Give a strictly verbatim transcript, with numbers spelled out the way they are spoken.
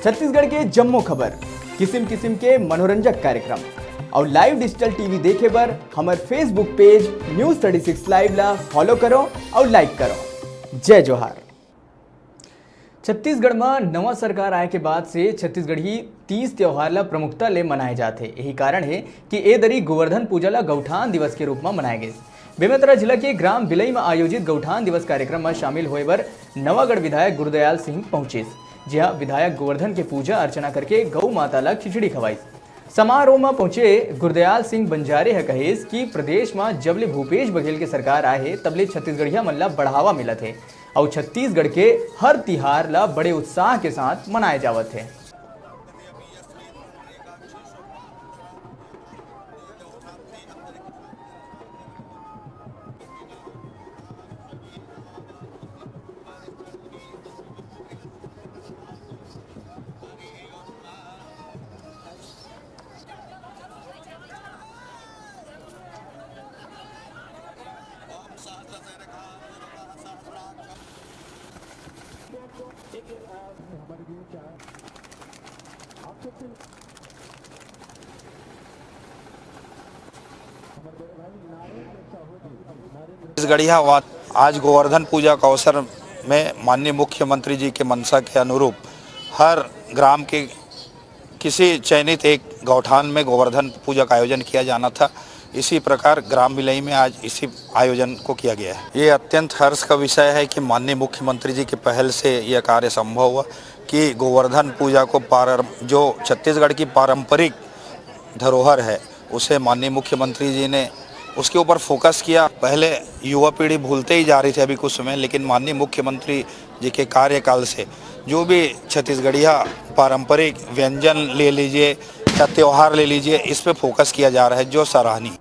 छत्तीसगढ़ के जम्मो खबर, किसिम किसिम के मनोरंजक कार्यक्रम अउ live digital T V देखे बर हमर Facebook page News thirty six Live ला follow करो अउ like करो। जय जोहार। छत्तीसगढ़ म नवा सरकार आए के बाद से छत्तीसगढ़ी तीज त्योहार ला प्रमुखता ले मनाए जात हे। यही कारण हे कि ए दरी गोवर्धन पूजा ला गौठान दिवस के रूप म मनाए गिस। बेमेतरा जिला के ग्राम बिलई म आयोजित गौठान दिवस कार्यक्रम म शामिल होए बर नवागढ़ विधायक गुरुदयाल सिंह पहुंचिस, जिहां विधायक गोवर्धन के पूजा अर्चना करके गौ माता ला खिचड़ी खवाइस। समारोह म पहुंचे गुरुदयाल सिंह बंजारे ह कहिस कि प्रदेश म जब ले भूपेश बघेल के सरकार आए हे, तब ले छत्तीसगढ़िया मन ला बढ़ावा मिलत हे अउ छत्तीसगढ़ के हर तिहार ला बड़े उत्साह के साथ मनाए जावत हे। छत्तीसगढ़िया वा-, आज गोवर्धन पूजा के अवसर में माननीय मुख्यमंत्री जी के मंशा के अनुरूप हर ग्राम के किसी चयनित एक गौठान में गोवर्धन पूजा का आयोजन किया जाना था। इसी प्रकार ग्राम बिलई में आज इसी आयोजन को किया गया है। ये अत्यंत हर्ष का विषय है कि माननीय मुख्यमंत्री जी की पहल से यह कार्य संभव हुआ कि गोवर्धन पूजा को पारं-, जो छत्तीसगढ़ की पारंपरिक धरोहर है, उसे माननीय मुख्यमंत्री जी ने उसके ऊपर फोकस किया। पहले युवा पीढ़ी भूलते ही जा रही थी अभी कुछ समय, लेकिन माननीय मुख्यमंत्री जी के कार्यकाल से जो भी छत्तीसगढ़िया पारंपरिक व्यंजन ले लीजिए या त्यौहार ले लीजिए, इस पे फोकस किया जा रहा है, जो सराहनीय।